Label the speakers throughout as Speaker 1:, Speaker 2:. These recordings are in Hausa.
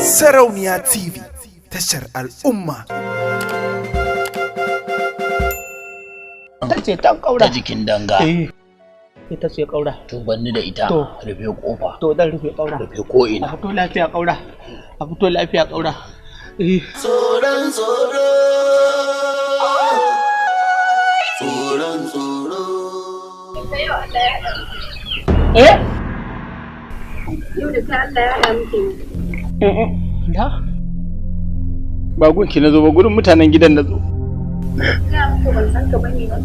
Speaker 1: Sarauniya TV, tashar al'umma.
Speaker 2: Ta ce tan kaura.
Speaker 3: Ta jikin danga.
Speaker 2: Eh, ita ce kaura.
Speaker 3: To banni da ita.
Speaker 2: To.
Speaker 3: Rufe kofa.
Speaker 2: To dan rufe kaura.
Speaker 3: Rufe ko ina.
Speaker 2: A fito lafiya kaura. A fito lafiya kaura. Eh.
Speaker 4: Tsoron tsoro, tsoron tsoro.
Speaker 2: Eh.
Speaker 5: Yau da kai Allah ya haɗa muke.
Speaker 2: Da.
Speaker 6: Ba gunki na zo ba, gurin mutanen gidan na zo.
Speaker 5: Gaya muku ban san ka bane ba.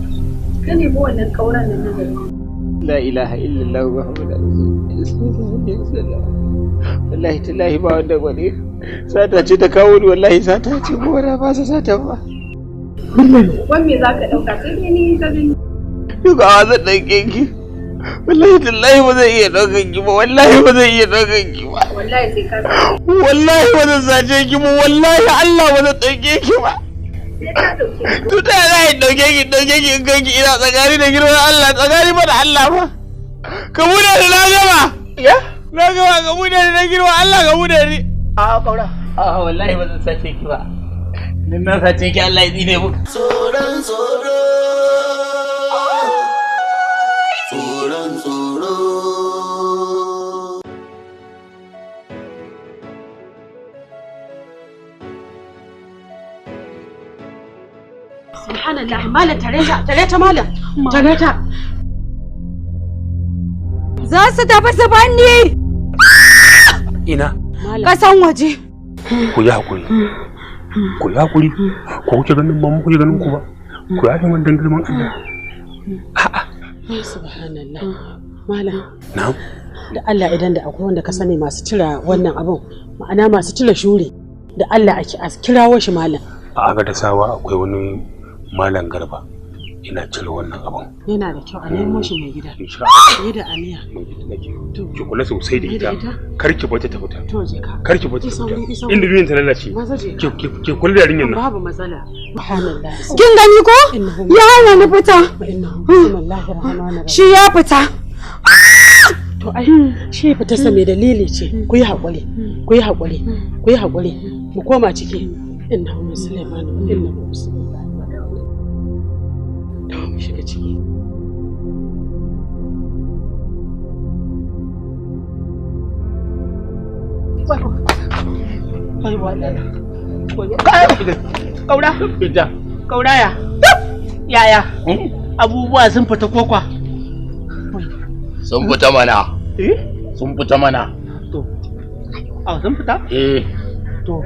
Speaker 5: Ka nemi wannan kauran nan na gari.
Speaker 6: La ilaha illallah muhammadu rasulullah. Wallahi tallahi ba wanda gwade sata ce ta kawo ni, wallahi sata ce, ko na ba sa sata ba.
Speaker 5: Wan me za ka ɗauka, sai dai ni ka gani.
Speaker 6: Duka a zan ɗauke ki, wallahi tallahi ba zan iya ɗaukan ki ba, wallahi ba zan iya ɗaukan ki ba.
Speaker 5: Wallahi sai ka sace.
Speaker 6: Wallahi ba zan sace ki ba, wallahi Allah ba zan ɗauke ki ba.
Speaker 5: Sai ka ɗauke ni.
Speaker 6: To ta za a ɗauke ki, ɗauke ki in kai ki ina, tsakani da girman Allah, tsakani ba da Allah ba. Ka buɗe ni, na gama.
Speaker 2: Ya?
Speaker 6: Na gama, ka buɗe ni na girman Allah, ka buɗe ni.
Speaker 2: A kaura.
Speaker 6: A'a, wallahi ba zan sace ki ba. Ni na sace ki, Allah ya tsine mu.
Speaker 4: Tsoron tsoro, tsoron tsoro.
Speaker 7: Subhanallah, malam, tare ta, tare ta, malam, tare ta. Za su tafi su banni
Speaker 8: Ina?
Speaker 7: Kasan waje.
Speaker 8: Ku yi hakuri, ku yi hakuri, ku wuce ganin ba mu kuke ganin ku ba, ku yafe min dan girman Allah.
Speaker 7: Subhanallah. Malam,
Speaker 8: Na'am.
Speaker 7: da Allah idan da akwai wanda ka sani masu cira wannan abun, ma'ana masu cire shuri, da Allah ake a kirawo shi, malam.
Speaker 8: A aga da sawa akwai wani malam Garba, ina cire wannan abun.
Speaker 7: Yana da kyau a nemo shi, mai gida.
Speaker 8: Insha Allah.
Speaker 7: Fiye da aniya.
Speaker 8: Mai gida nake.
Speaker 7: To.
Speaker 8: Ki kula sosai da
Speaker 7: Fiye da
Speaker 8: ita.
Speaker 7: ita?
Speaker 8: Kar ki bata ta fita.
Speaker 7: To je ka.
Speaker 8: Kar ki bata ta
Speaker 7: Isauri,
Speaker 8: fita.
Speaker 7: isauri.
Speaker 8: Inda duniyar ta lalace.
Speaker 7: Maza je ka.
Speaker 8: Ki kula da yarinyar nan.
Speaker 7: Babu matsala. Subhanallah.
Speaker 9: Kin gani ko?
Speaker 7: Innahu
Speaker 9: Ya hana ni fita.
Speaker 7: wa innahu bismillahir rahmanir rahim.
Speaker 9: Shi ya fita.
Speaker 7: To ai shi fita sa mai dalili ce. Ku yi haƙuri, ku yi haƙuri, ku yi haƙuri, mu koma ciki. Innahu min Sulaiman wa innahu bismillahir rahmanir rahim. To mu shiga ciki.
Speaker 2: Ai wallahi. Kaura. Kaura ya. Yaya. Abubuwa sun fita kokwa.
Speaker 3: Sun fita mana.
Speaker 2: Eh?
Speaker 3: Sun fita mana.
Speaker 2: To. A sun fita?
Speaker 3: Eh.
Speaker 2: To.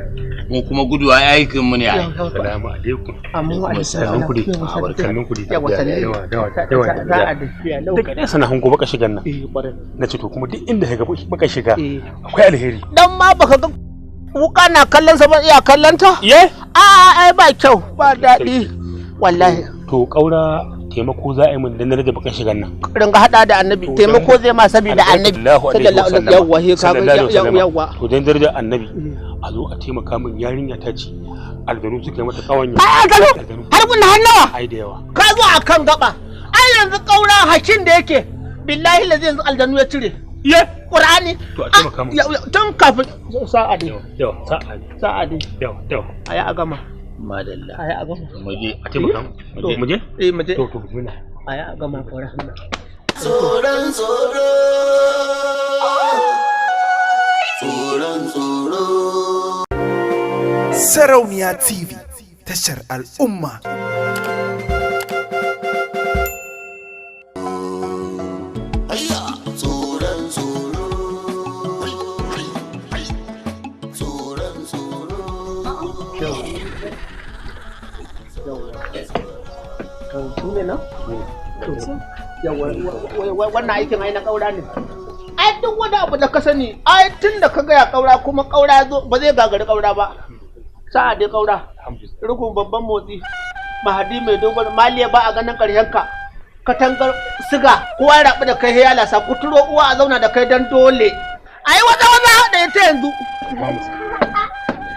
Speaker 3: Mu kuma gudu ai aikin mu ne ai.
Speaker 8: Salamu alaikum.
Speaker 2: Amma wa alaikum
Speaker 8: Sannun ku dai.
Speaker 2: salam.
Speaker 8: Sannun ku dai.
Speaker 2: Yawa, sannu.
Speaker 8: Yawa, dawa, dawa.
Speaker 2: Za a dafiya lau.
Speaker 8: Daga nesa na hango baka shigan nan.
Speaker 2: Eh, kwarai.
Speaker 8: Na ce to kuma duk inda ka ga baka shiga
Speaker 2: Eh.
Speaker 8: akwai alheri.
Speaker 2: Dan ma baka ga wuka na kallon sa ba, iya kallon ta?
Speaker 8: Ye?
Speaker 2: A ai ba kyau, ba daɗi. Wallahi.
Speaker 8: To kaura, taimako za a yi min dan daraja baka shigan nan.
Speaker 2: Ringa hada da annabi, taimako zai ma saboda annabi.
Speaker 8: Sallallahu alaihi
Speaker 2: Sallallahu
Speaker 8: wasallam.
Speaker 2: yawwa, he ka
Speaker 8: Sallallahu alaihi wasallam.
Speaker 2: yawwa.
Speaker 8: To dan darajar annabi a zo a taimaka min, yarinya ta ce aljanu suka yi mata kawanya.
Speaker 2: Ai aljanu, har mun hannawa.
Speaker 8: Ai da yawa.
Speaker 2: Ka zo a kan gaba. Ai yanzu kaura hakin da yake billahi lazi yanzu aljanu ya cire.
Speaker 8: Ye?
Speaker 2: Qur'ani.
Speaker 8: To a taimaka min.
Speaker 2: Tun kafin sa'a dai.
Speaker 8: Yawa, sa'a ne.
Speaker 2: Sa'a dai.
Speaker 8: Yawa, yawa.
Speaker 2: Ayi a gama.
Speaker 3: Madalla.
Speaker 2: Ayi a gama.
Speaker 3: Mu je.
Speaker 8: A taimaka min.
Speaker 2: To.
Speaker 8: Mu je?
Speaker 2: Eh, mu je.
Speaker 8: To to bismillah.
Speaker 2: Ayi a gama, kaura.
Speaker 4: Tsoron tsoro, tsoron tsoro.
Speaker 1: Sarauniya TV, tashar al'umma.
Speaker 4: Hayya, tsoron tsoro, tsoron tsoro.
Speaker 2: Su ne nan? Yawa, wannan aikin ai na kaura ne. Ai duk wani abu da ka sani, ai tun da ka gaya kaura kuma kaura ya zo ba zai gagari kaura ba. Sa'a dai kaura. Rukun babban motsi. Mahadi mai dogon maliya ba a ganin ƙarshen ka. Katangar siga kowa ya rabu da kai ya lasa kuturo uwa a zauna da kai dan dole. Ai waza waza da ita yanzu.
Speaker 8: Ba mu sa.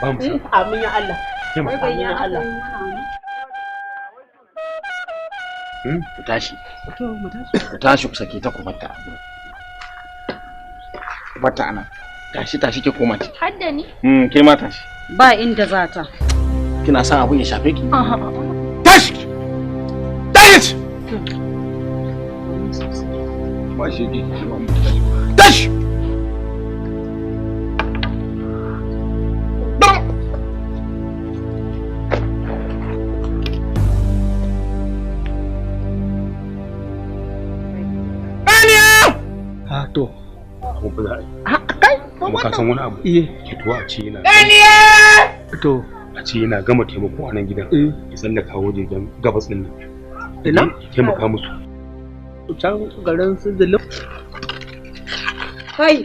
Speaker 8: Ba mu sa.
Speaker 2: Amin ya Allah.
Speaker 8: Taimaka.
Speaker 2: Amin ya Allah.
Speaker 3: Ku tashi.
Speaker 7: To mu tashi.
Speaker 3: Ku tashi, ku sake ta, ku batta. Ku batta anan.
Speaker 6: Tashi, tashi, ki koma ciki.
Speaker 5: Hadda ni?
Speaker 6: Ke ma tashi.
Speaker 9: Ba inda za ta.
Speaker 6: Kina son abun ya shafe ki? Tashi! Tashi! Ba shi ki. Tashi!
Speaker 2: Ha to.
Speaker 8: Abu ba za a yi.
Speaker 2: Kai,
Speaker 8: Kuma ka san wani abu?
Speaker 2: Eh.
Speaker 8: Ki tuwa a ce yana
Speaker 2: To.
Speaker 8: A ce yana gama taimako a nan gidan. Ya tsallaka wajejen gabas din nan.
Speaker 2: Ina?
Speaker 8: Ya taimaka musu.
Speaker 2: Can garin su zulum.
Speaker 9: Kai.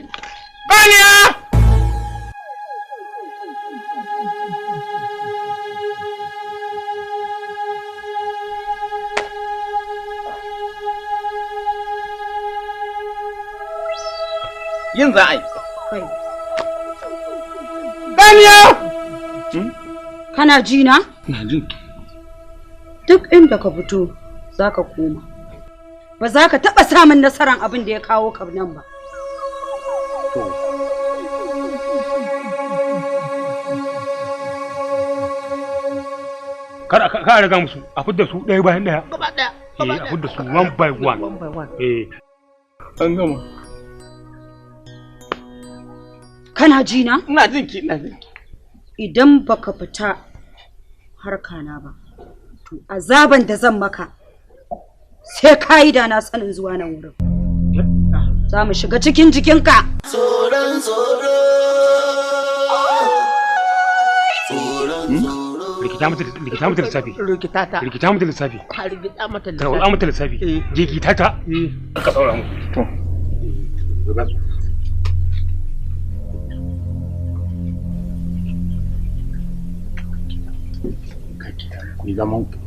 Speaker 6: Yin za a yi.
Speaker 9: Kai.
Speaker 6: Daniya!
Speaker 9: Kana ji na?
Speaker 6: Ina jin ki.
Speaker 9: Duk inda ka fito za ka koma. Ba za ka taɓa samun nasarar abin da ya kawo ka nan ba.
Speaker 8: Kar a raga musu, a fidda su ɗaya bayan ɗaya.
Speaker 2: Gaba ɗaya.
Speaker 8: Eh, a fidda su one by one.
Speaker 2: One by one.
Speaker 8: Eh.
Speaker 6: An gama.
Speaker 9: Kana ji na?
Speaker 6: Ina jin ki, ina jin ki.
Speaker 9: Idan baka fita harka na ba, to azaban da zan maka sai ka yi da na sanin zuwa nan wurin. Za mu shiga cikin jikinka.
Speaker 4: Tsoron tsoro. Tsoron tsoro.
Speaker 8: Rikita mata, rikita mata lissafi.
Speaker 2: Rikita ta.
Speaker 8: Rikita mata lissafi.
Speaker 2: Ka rikita mata
Speaker 8: Ka wada mata lissafi. Jikita ta. Ka saura mu.
Speaker 6: To.
Speaker 8: Riga su.
Speaker 10: Ku yi zaman ku.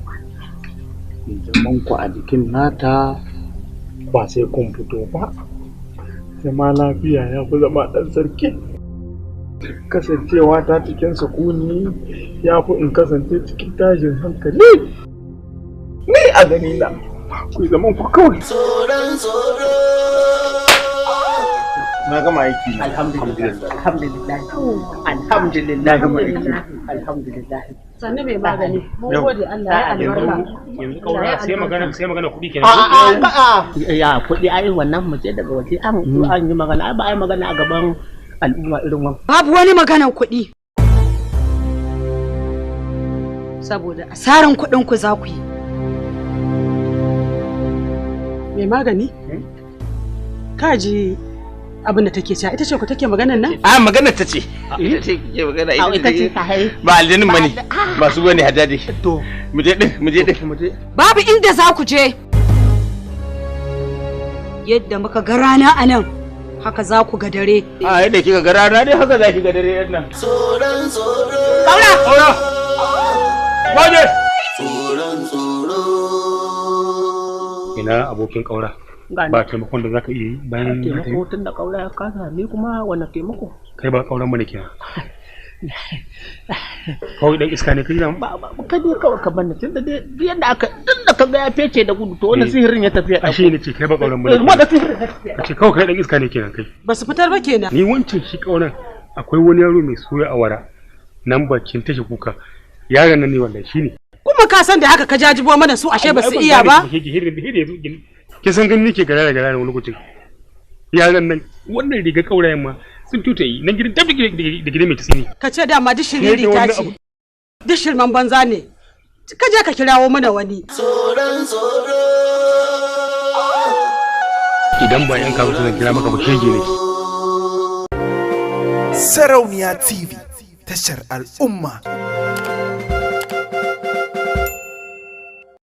Speaker 10: Ku yi zaman ku a jikin nata ba sai kun fito ba. Zama lafiya ya fi zama ɗan sarki. Kasancewa ta cikin sukuni ya fi in kasance cikin tashin hankali. Ni a gani na ku yi zaman ku kawai.
Speaker 4: Tsoron tsoro.
Speaker 6: Na gama aiki na.
Speaker 2: Alhamdulillah. Alhamdulillah. Alhamdulillah. Alhamdulillah.
Speaker 7: Sannu mai magani. Mun gode Allah ya albarka.
Speaker 8: Yanzu kaura sai magana kuɗi kenan.
Speaker 2: A a ya kuɗi ai wannan mu je daga waje an an yi magana ai ba ai magana a gaban al'umma irin wannan.
Speaker 9: Babu wani maganan kuɗi. Saboda asaran kuɗin ku za ku yi.
Speaker 7: Mai magani? Ka ji abin da take cewa ita ce ku take maganan nan?
Speaker 6: A magana ta ce. Ita ce kike magana
Speaker 2: ita ce ta hai.
Speaker 6: Ba aljanin bane. Ba su bane Hajjaji.
Speaker 2: To.
Speaker 6: Mu je din, mu je din.
Speaker 2: Mu je.
Speaker 9: Babu inda za ku je. Yadda muka ga rana a nan, haka za ku ga dare.
Speaker 6: A yadda kika ga rana dai haka za ki ga dare yan nan.
Speaker 4: Tsoron tsoro.
Speaker 9: Kaura!
Speaker 8: Kaura! Waje!
Speaker 4: Tsoron tsoro.
Speaker 8: Ina abokin kaura. Ba taimakon da zaka iya yi bayan na tafi.
Speaker 2: Taimako tun da kaura ya kasa ni kuma wannan taimako.
Speaker 8: Kai ba kauran bane kenan. Kawai dan iska ne kai da
Speaker 2: Ba ba ka dai kawai ka banni tun da dai duk yanda aka tun da ka ga ya fece da gudu to wannan sihirin ya tafi ya
Speaker 8: Ashe ne ce kai ba kauran bane.
Speaker 2: Wannan sihirin ya tafi.
Speaker 8: Ka ce kawai kai dan iska ne kenan kai.
Speaker 7: Ba su fitar ba kenan.
Speaker 8: Ni wancan shi kauran akwai wani yaro mai soya awara nan bakin tashi kuka. Yaron nan ne wallahi shine.
Speaker 7: Kuma ka san da haka ka jajibo mana su ashe ba su iya ba.
Speaker 8: Kin san gani nake gara da gara wani lokacin. Yaran nan wannan riga kaurayen ma sun tuta yi nan gidan tafi da gidan mai tsini.
Speaker 7: Ka ce dama duk shiriri ta ce. Duk shirman banza ne. Ka je ka kirawo mana wani.
Speaker 4: Tsoron tsoro.
Speaker 8: Idan ba yan kawo zan kira maka ba shege ne.
Speaker 1: Sarauniya TV tashar al'umma.